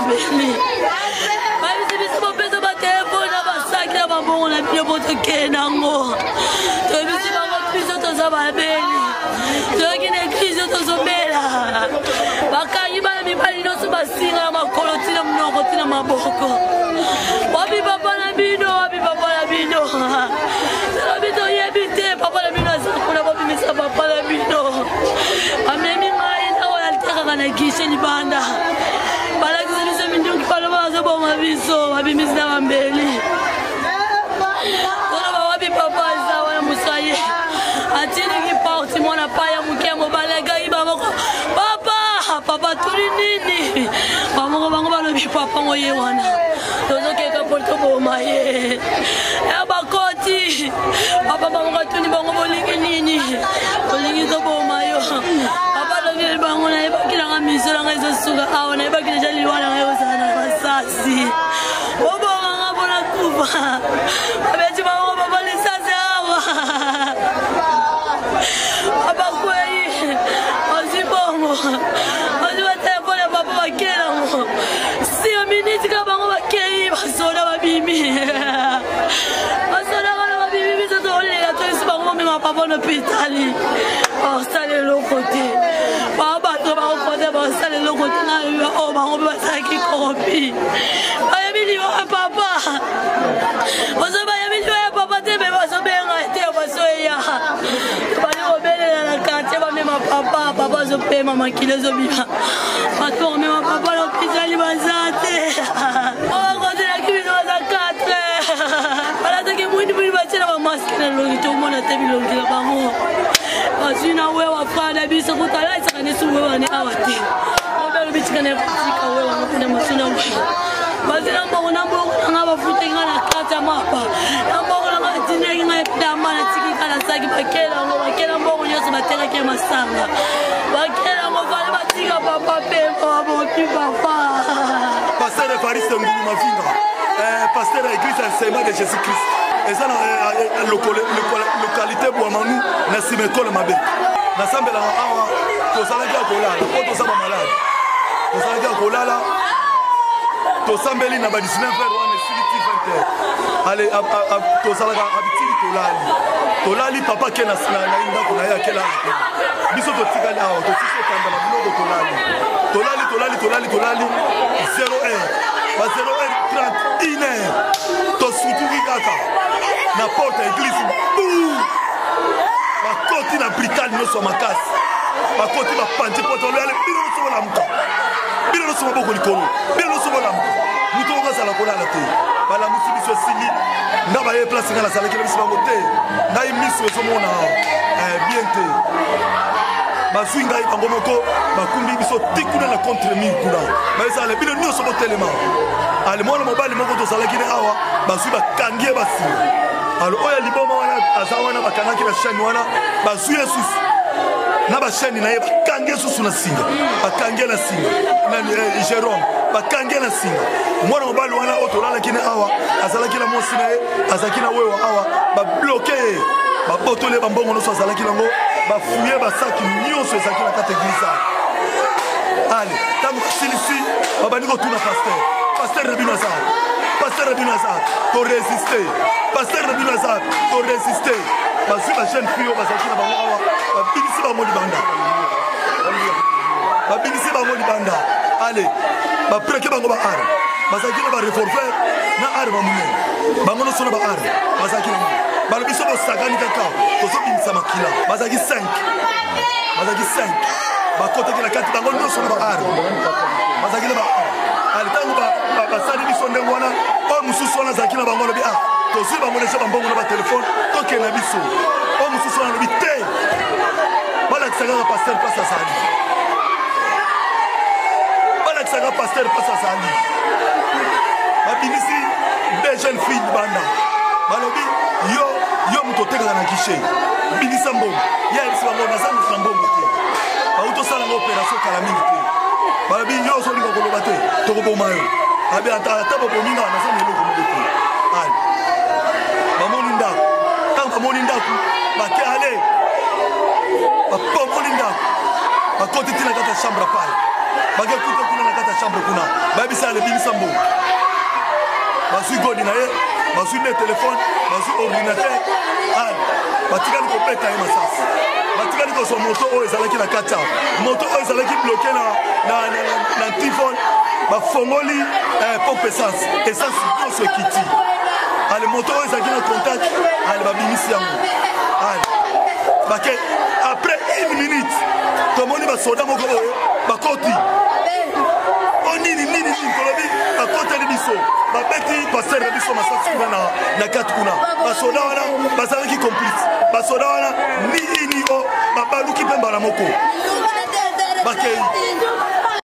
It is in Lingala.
babeli. Bayebisi biso bopesa batelefone na basaki na bambongo na bino po tokende nango. Toyebisi bango biso toza babeli. Toyaki na eglise tozobela. Bakangi bana mibali nyonso basinga na makolo tina monoko tina maboko. Wapi papa na bino? Wapi papa na bino? Tolobi toyebi te papa na bino aza kuna bobimisa papa na bino. Amemi ngai na oyo atekaka na gishe libanda. Balakisi biso minduki baloba bazoboma biso babimisi na bambeli. Toloba wapi papa aza wana mosaye atindiki porte mwana paya moke mobali agangi bamoko papa papa tuli nini bamoko bango balobi papa ngo ye wana tozokeka mpo toboma ye ya bakoti papa bango atuni bango bolingi nini tolingi toboma yo papa alobeli bango nayebaki nanga miso nanga ezosuka awa nayebaki deja liwa nanga ekozala na masasi oboma nga mpo nakufa babeti bango papa lisasi awa papa kwei ozwi bongo ozwi batelefone ya papa bakelango Sio miniti kaka bango bakei basoda babimi basoda wana babimi biso tolela toyesi bango bomema papa na hopitali basala eloko te babato bakokota basala eloko te na oyo bango mpe basalaki koropi bayebi liwa ya papa bazo bayebi liwa ya papa te me bazobenga te bazoya tobandi kobelela na quartier bamema papa papa azopema makila ezobima bato bakomema papa na hopitali baza te bakotelaki bino baza 4 balataki mwindu mwindu batie na bamaske na elongi tomona te bilongi na bango bazwi na wewa frère na biso kuta alaisaka nesi wewa ne awa te obelobi tika na tika wewa mokuna mosuna bazwi na mbongo na mbongo na ngai bafutaki ngai na kati ya mapa na mbongo na ngai batindaki ngai damba natiki ngai nasaki bakela yango bakela mbongo nyonso batekaki ya masanga bakela yango fale batika papa mpe baboki papa. Pasteur Evariste Ngulu Mavinga, pasteur ya église ya enseignement de Jésus Christ eza na localité Bwamanu na nsima ekole mabe. Nasambelaka awa, tozalaki ya kolala mpo toza bamalade, tozalaki ya kolala, tosambeli na ba 19 heures wana esili ti 20 heures. Ale tozalaka habitude tolali tolali, papa ke na ndako na ye akelala te, biso totikali awa totiki otandala biloko, tolali tolali tolali tolali tolali 0 heure ba 0 heure 30 1 heure tosutuki kaka na porte ya eglise bu bakoti na britane nyonso ya makasi, bakoti bapanzi porte, balobi ale bino nyonso bolamuka, bino nyonso maboko likolo, bino nyonso bolamuka, moto moko azala kolala te. Balamusi biso esili nga baye place nga nazalaki na biso bango te, ngai miso ezomona bien te. Bazwi ngai bango moko bakumbi biso ti kuna na contre mur kuna, bayesala bino nyonso botelema. Ale mwana mobali moko tozalaki ne awa, bazwi bakangi ye basinga. Alo oyo ya liboma wana aza wana, bakangaki na chaîne wana, bazwi ye susu na bachaîne na ye, bakangi ye susu na singa, bakangi ye na singa nani Jérôme, bakangi ye na singa. Mwana mobali wana oyo tolalaki ne awa azalaki na mwasi na ye, azalaki na wewa awa, babloke ye, babotoli ye bambongo nyonso azalaki nango, bafuye basaki nyonso ezalaki na kati eglise awa. Ale ntango basilisi babandi kotuna pasteur, pasteur na bino aza, pasteur na bino aza, toresiste, pasteur na bino aza, toresiste. Bazwi ba jeune fille oyo bazalaki na bango awa, babimisi bango libanda, babimisi bango libanda. Ale bapreke bango ba arme, bazalaki na barevolver na arme ya monene, bango nyonso na baarme bazalaki na monene. Balobi so bosakani kaka tozobimisa makila. Bazalaki 5, bazalaki 5, bakotaki na kati bango nyonso na baarme, bazalaki na baarme. Ale ntango basali biso ndenge wana, oyo mosusu wana azalaki na bango alobi ah tozwi bango deja bambongo na batelefone, tokende na biso. Oyo mosusu wana alobi te, balakisa kaka pasteur place azali, balakisaka pasteur place azali. Babimisi deux jeunes filles libanda, balobi yo yo moto otekaka na guichet, bimisa mbongo. Ye ayebisi bango naza moto na mbongo te, bauti osala ngo opération kala mingi te. Balobi yo ozolinga koloba te, tokoboma yo. Abi ata bobomi nga, naza na eloko moko te. Ale bamoni ndako, ntango bamoni ndako bake, ale bapomoli ndako, bakoti ntina kati ya chambre pai. Bake kuta kuna na kati ya chambre kuna, bayebisa ale bimisa mbongo. Bazwi godi na ye, bazwi nde telefone, bazwi ordinateur. Ale batikali kobeta ye masasi, batikali kozwa moto oyo ezalaki na kati ya moto oyo ezalaki bloke na, na, na, na, na tifone. Bafongoli eh, pompe essence, essence nyonso ekiti. Ale moto oyo ezalaki na contact, ale babimisi yango. Ale bake, après une minute tomoni basoda moko oyo bakoti o nini nini nini, tolobi bakoteli biso, babeti paster na biso masasi kuna na, na kati kuna. Basoda wana bazalaki complice, basoda wana ni i ni o, babaluki mpe mbala moko bakei.